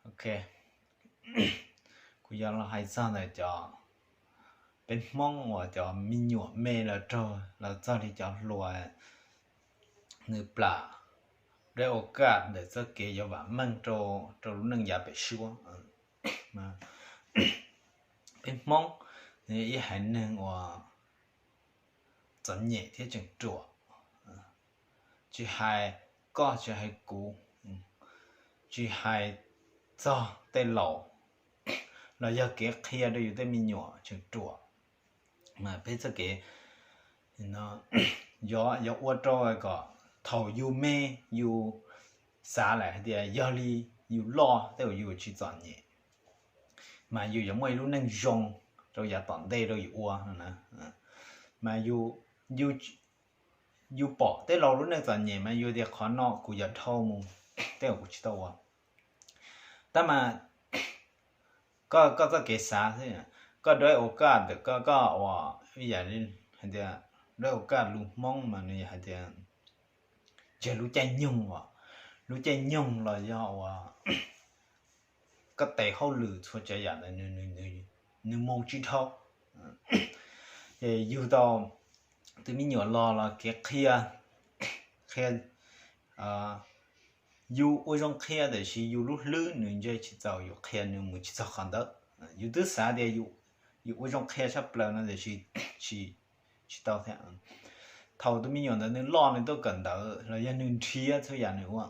Ok, kuv yuav los hais txog ntawm cov, peb Hmoob uas cov me nyuam me los raug los txog li cov hluas, nws plam dej ua kaj ntawm txoj kev yuav vam meej rau lub neej yav pem suab. Peb Hmoob nws ib haiv neeg uas txom nyem thiab tseem ruam, tsis hais koj tsis hais kuv, tsis hais txog tej laus, los yog kev qhia rau yus tej me nyuam tseem ruam, mas peb txoj kev yuav ua rau kom thaum yus me, yus xav lawm hais tias yog li yus loj tej uas yus tsis txom nyem, mas yus yuav muaj ib lub neej zoo rau yav tom ntej rau yus ua no na. Mas yus pom tej laus lub neej txom nyem mas yus tias qhov no kuv yuav dhau mus, tej uas kuv tsis tau ua. Tab mas koj, koj txoj kev xav xwb, koj dej ua kaj ntawm koj, koj ua ib yam li hais tias dej ua kaj lus Hmoob mas nws yog hais tias ntseg lub caij nyoog as, lub caij nyoog los yog uas koj tes hauj lwm txhua tsav yam ntawd nws mus tsis dhau. Ces yug tau tus me nyuam los los kev qhia, qhia, yus ua zoo qhia tiam sis yus lub hlwb nws ntseg tsis txaus, yus qhia nws mus tsis txog qhov ntawd. Yus twb xav tias yus ua zoo qhia tshaj plaws no tiam sis tsis tau thiab. Thaum tus me nyuam ntawd nws loj nws tuaj kawm ntawv los yog nws nrhiav txhua yam nws ua,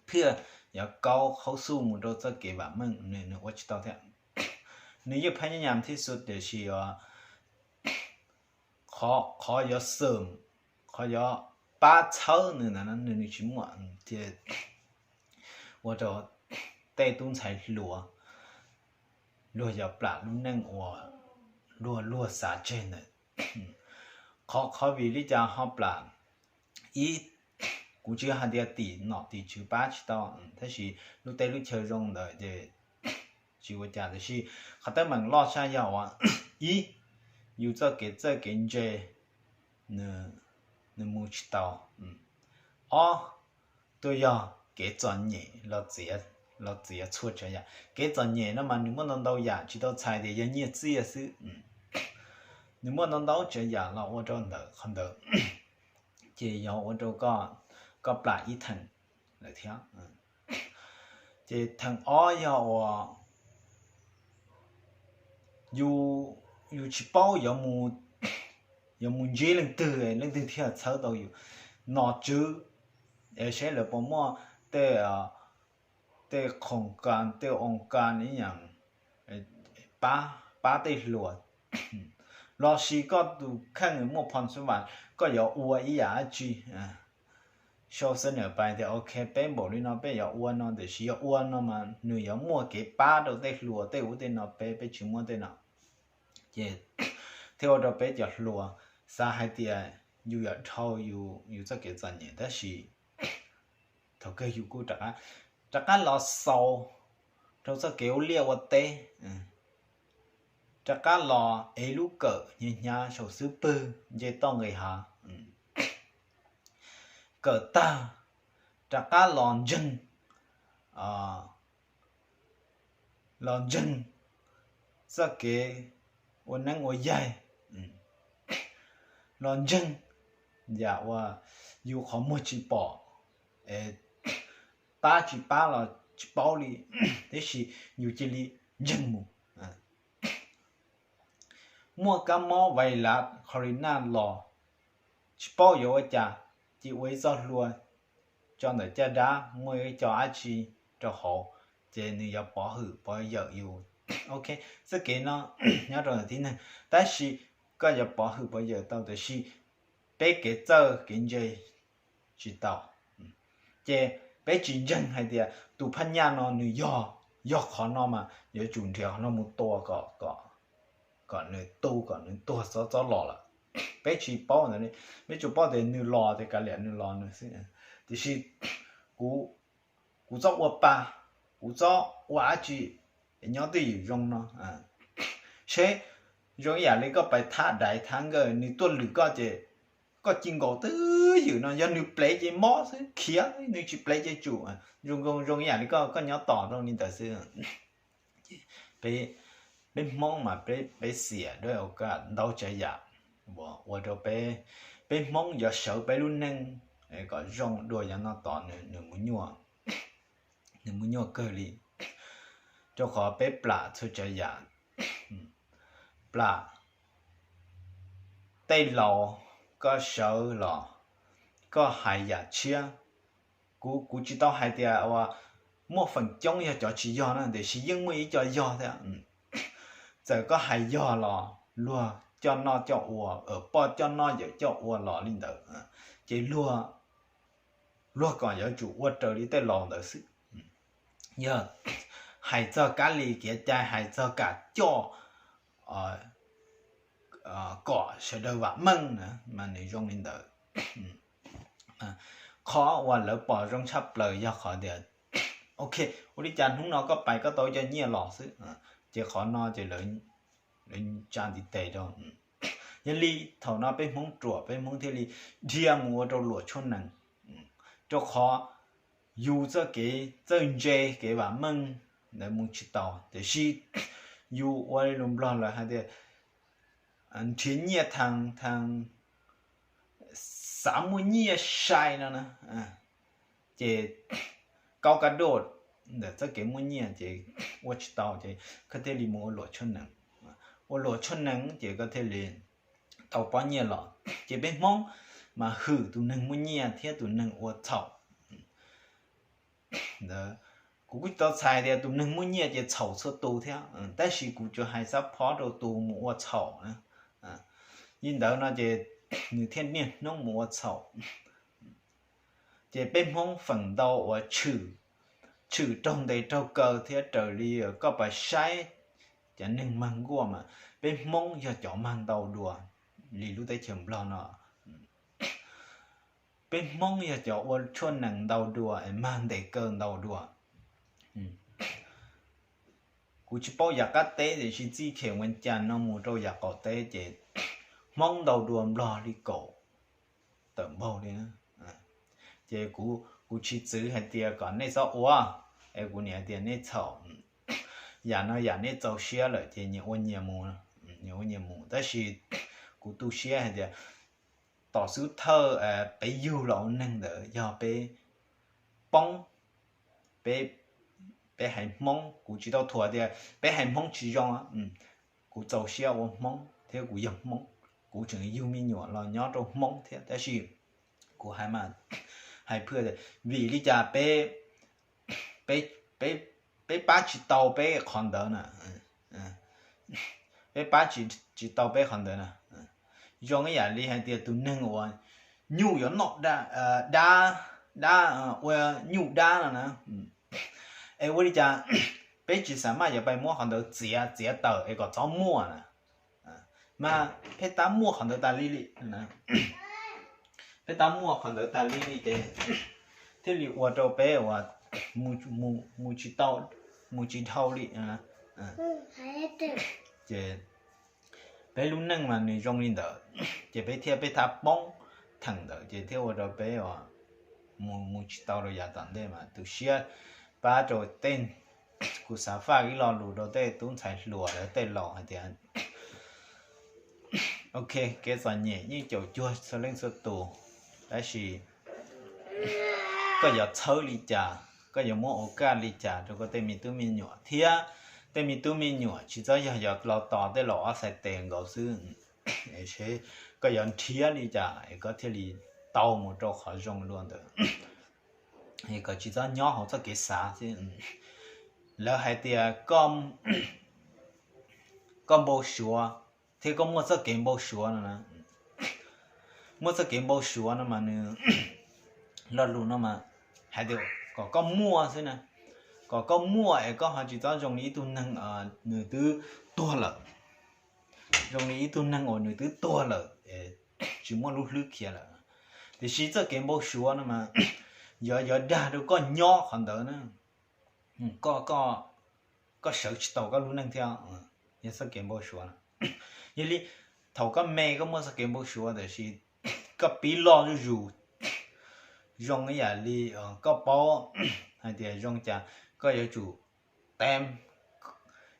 phiaj yuav kaub qhaub xuj mus rau txoj kev vam meej nws ua tsis tau thiab. Nws yeej phab nyab nyam thib xu tiam sis qhov yuav xwm, qhov yuav pab txhawb nws ntawd nws tsis muaj, ces ua rau tej tub ntxhais hluas luag yuav plam lub neej uas luag luag xav tseg ntawd. Qhov, qhov vim li cas ho plam? Ib, kuv tsis hais tias tim nom tim tswv pab tsis tau, tab sis lub teb lub chaw zoo ntawd ces tsis ua cas, tiam sis qhov teeb meem loj tshaj yog uas ib, yus txoj kev txawj kev ntse nws mus tsis tau. Ob, tuaj yog kev txom nyem los txiav txhua tsav yam. Kev txom nyem no mas nws muaj ntau ntau yam, tsis tau txhais tias yog nyiaj txiaj xwb, nws muaj ntau ntau tsav yam los ua rau ntawm qhov ntawd, ces yog ua rau koj plam ib theem lawm thiab. Ces theem ob yog uas yus tsis paub yuav mus ntsib leej twg, leej twg thiaj txhawb tau yus. Nom tswv, seb lawv puas muaj tej, tej khoom kas, tej oos kas ib yam pab, pab tej hluas, los sis koj tus kheej muaj phom xub vas, koj yuav ua ib yam dab tsi, sau xab nam pais tias ok peb npaum li no peb yuav ua no, tiam sis yuav ua no mas nws yuav muaj kev pab rau tej hluas tej ub tej no, peb, peb tsis muaj tej no. Ces thiaj ua rau peb cov hluas xav hais tias yus yuav dhau yus txoj kev txom nyem, tab sis thaum kawg yus kuj rov qab los xaus rau txoj kev ua liaj ua teb, rov qab los ev lub kawm hnyav hnyav saum xub pwg nce toj nqis hav, kawm tag rov qab los ntseeg, los ntseeg txoj kev ua neeb ua yaig, los ntseeg yam uas yus qhov muag tsis pom, pab tsis pab los tsis paub li, tiam sis yus cia li ntseeg mus. Muaj kab mob vais lav corona los tsis paub yuav ua cas, cia ua ib txoj hlua tso ntawm caj dab, muaj ib co dab tsi rau hauv, ces nws yuav pov hwm pov yawm yus. Ok, txoj kev no nyob rau ntawm tib neeg, tab sis koj yuav pov hwm pov yawm tau, tiam sis peb kev txawj kev ntse tsis tau. Ces peb tsis ntseeg hais tias tus phab nyaj no nws yog, yog qhov no mas yuav tsum nrhiav qhov no mus tua kom, kom nws tu, kom nws tuag txhob txhob los lawm. Peb tsis paub ntawd li, peb tsuas paub tias nws los ces kav liam nws los nws xwb. Tiam sis kuv, kuv txhob ua pa, kuv txhob ua dab tsi, nyob twj ywm zoo no, seb zoo ib yam li koj pais thab daiv thab nkawj, nws tuaj lwm koj ces koj ci nkaus twj ywm no, yog nws plev ces mob xwb, khiav, nws tsis plev ces tsum. Zoo zoo ib yam li koj, koj nyob tos zoo li ntawd xwb. Peb, peb Hmoob mas peb, peb xiam dua ua kaj ntau tsav yam uas ua rau peb, peb Hmoob yuav sawv peb lub neej kom zoo dua yav no tos nws, nws mus nyuaj, nws mus nyuaj kawg li, rau qhov peb plam txhua tsav yam, plam tej laus, koj sawv los koj hais yam tshiab. Kuv, kuv tsis tau hais tias uas muaj feem coob yog cov tsis yog na, tiam sis yeej muaj ib co yog thiab. Txawm koj hais yog los luag coj noj coj ua, poj coj noj yawm coj ua los li ntawd, ces luag, luag kom yuav tsum ua raws li tej laus ntawd xwb. Yog hais txog kab li kev cai, hais txog kam coj kom sawv daws vam meej na mas nws zoo li ntawd. Qhov uas lawv pom zoo tshaj plaws yog qhov tias, ok, ua li cas hnub no koj pais koj tau cov nyiaj los xwb, ces qhov no ces lawv tsa ntiv tes rau. Yog li thaum no peb Hmoob ruam, peb Hmoob thiaj li dhia mus ua rau luam tshuaj nees, rau qhov yus txoj kev txawj ntse, kev vam meej ntawd mus tsis tau, tiam sis yus ua li lus Nplog lawv hais tias nrhiav nyiaj thaes thaes xav muaj nyiaj sai no na, ces kaub kab doj ntawm txoj kev muaj nyiaj ces ua tsis tau, ces koj thiaj li mus ua luam tshuaj nees. Ua luam tshuaj nees ces koj thiaj li tau pob nyiaj los. Ces peb Hmoob mas hwm tus neeg muaj nyiaj thiab tus neeg ua txhaum. Ntawd, kuv kuj tsis tau txhais tias tus neeg muaj nyiaj ces txhaum txhua tus thiab, tab sis kuv tsuas hais xab phob rau tus mus ua txhaum na. Li ntawd no ces nws thiaj niaj hnub mus ua txhaum. Ces peb Hmoob feem ntau uas tshwm, tshwm raug ntes raug kaw thiab raws li koj pais saib cov neeg mag nkuaj mas peb Hmoob yog cov mag ntau dua li lub teb chaws Nplog no. Peb Hmoob yog cov ua tshuaj nees ntau dua es mag ntes kaw ntau dua. Kuv tsis paub yav qab teb tiam sis txij khem Vees Cas no mus rau yav qaum teb ces Hmoob ntau dua Nplog li kaum tawm npaug li. Ces kuv, kuv tsis txwv hais tias kom nej txhob ua, es kuv nim hais tias nej txhaum. Yam no yam nej txaus siab lawm ces nyias ua nyias mus, nyias ua nyias mus. Tab sis kuv tu siab hais tias tom xub thawj peb yug los ua neeg ntawd yog peb poob, peb, peb haiv Hmoob, kuv tsis tau thuam tias peb haiv Hmoob tsis zoo. Kuv txaus siab ua Hmoob thiab kuv yog Hmoob, kuv tseem yug me nyuam los nyob rau Hmoob thiab, tab sis kuv hais mas hais phwj tias vim li cas peb, peb, peb pab tsis tau peb qhov ntawd na, peb pab tsis, tsis tau peb qhov ntawd na. Zoo ib yam li hais tias tus neeg uas nyuj yuav noj dab, dab, ua nyuj dab no na, es ua li cas peb tsis xav maj yuav pais muab qhov ntawd txiav, txiav tawm es kom txhob muaj na. Mas peb tab muaj qhov ntawd tas li li, peb tab muaj qhov ntawd tas li li ces thiaj li ua rau peb uas mus tsis tau, mus tsis dhau li. Ces peb lub neej mas nws zoo li ntawd, ces peb thiaj peb thab poob theem ntawd ces thiaj ua rau peb uas mus, mus tsis tau rau yav tom ntej mas tu siab pab rau tej, kuv xav faj ib lo lus rau tej tub ntxhais hluas lawv tej laus hais tias, ok, kev txom nyem yeej caum cuag txhua leej txhua tus, tab sis koj yuav txhawb li cas, koj yuav muab ua kaj li cas rau koj tej me tub me nyuam thiab tej me tub me nyuam tsis txhob yog yuav los tos tej laus ob txhais tes nkaus xwb. Koj yuav nrhiav li cas es koj thiaj li tau mus rau qhov zoo dua ntawd, es koj tsis txhob nyob hauv txoj kev xav xwb. Lawv hais tias koj npau suav thiab koj muaj txoj kev npau suav no na, muaj txoj kev npau suav no mas nws, lo lus no mas hais tias kom koj muaj xwb na, kom koj muaj es koj ho tsis txhob zoo li ib tug neeg nws twb tuag lawm, zoo li ib tug neeg uas nws twb tuag lawm, tsis muaj lub hlwb khiav lawm. Tiam sis txoj kev npau suav no mas yuav, yuav dag rau koj nyob qhov ntawd na, koj, koj sawv tsis tau koj lub neej thiab, yog txoj kev npau suav. Yog li thaum koj me koj muaj txoj kev npau suav tiam sis koj pib loj zuj zus, zoo ib yam li koj paub hais tias zoo cas koj yuav tsum teeb.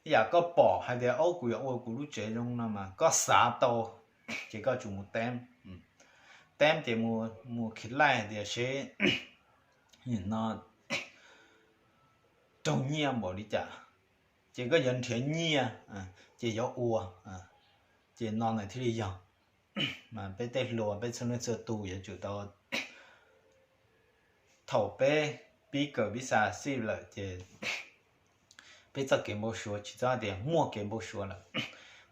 Ib yam koj pom hais tias, Au, kuv yuav ua kuv lub tsev zoo no mas koj xav tau, ces koj tsum mus teeb. Teeb ces mus khi laij hais tias seb no raug nyiaj npaum li cas, ces koj yuav nrhiav nyiaj, ces yuav ua, ces no nws thiaj li yog. Mas peb tej hluas peb txhua leej txhua tus yuav tsum tau, thaum peb pib kawm pib xa xij lawm ces peb txoj kev npau suav tsis txhob tias muaj kev npau suav lawm,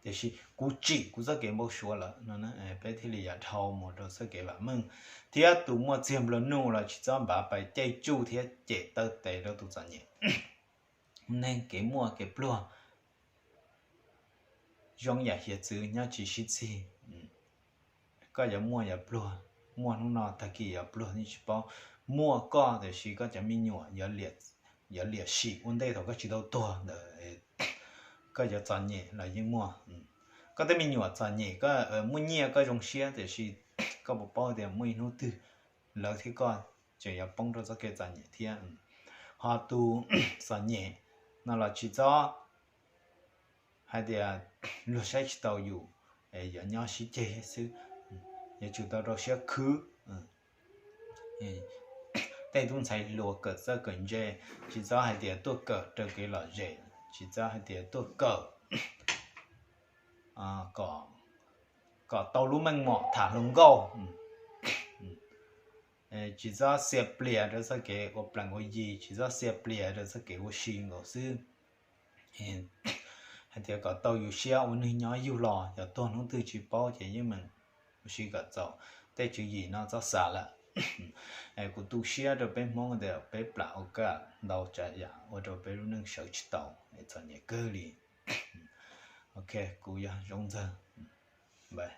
tiam sis kuv tsim kuv txoj kev npau suav lawm no, peb thiaj li yuav dhau mus rau txoj kev vam meej. Thiab tus muaj txiag nplua nuj los tsis txhob npav pais caij tsuj thiab cem taw tes rau tus txom nyem. Neeg kev muaj kev pluag zoo yam hiav txwv nyob tsis sib txig. Koj yuav muaj yuav pluag, muaj hnub no tag kis yuav pluag yeej tsis paub. Muaj koj tiam sis koj cov me nyuam yuav liam sim ua ntej thaum koj tsis tau tuag ntawd, koj yuav txom nyem los yeej muaj. Koj tej me nyuam txom nyem, koj muaj nyiaj koj zoo siab tiam sis koj puas paub tias muaj ib hnub twg lawv thiab koj tseem yuav poob rau txoj kev txom nyem thiab. Ho tus txom nyem no los tsis txhob hais tias luag saib tsis taus yus, yuav nyob sib ceg xwb. Yuav tsum tau rau siab khwv. Tej tub ntxhais hluas kawm txawj kawm ntse, tsis txhob hais tias tuaj kawm raws kev lom zem, tsis txhob hais tias tuaj kawm kom tau lub meej mom tham hluas nkauj. Tsis txhob xia plias rau txoj kev ua plees ua yi, tsis txhob xia plias rau txoj kev ua si nkaus xwb. Hais tias kom tau yus siab ua neeg nyob yug los, yog tuag hnub twg tsis paub ces yeej meem ua si kom txaus. Tej tswv yim no txhob xav lawm. Kuv tu siab rau peb Hmoob tias peb plam ua kaj ntau tsav yam ua rau peb lub neej sawv tsis tau, txom nyem kawg li. Ok, kuv yog Zoo Ntxawg, bye.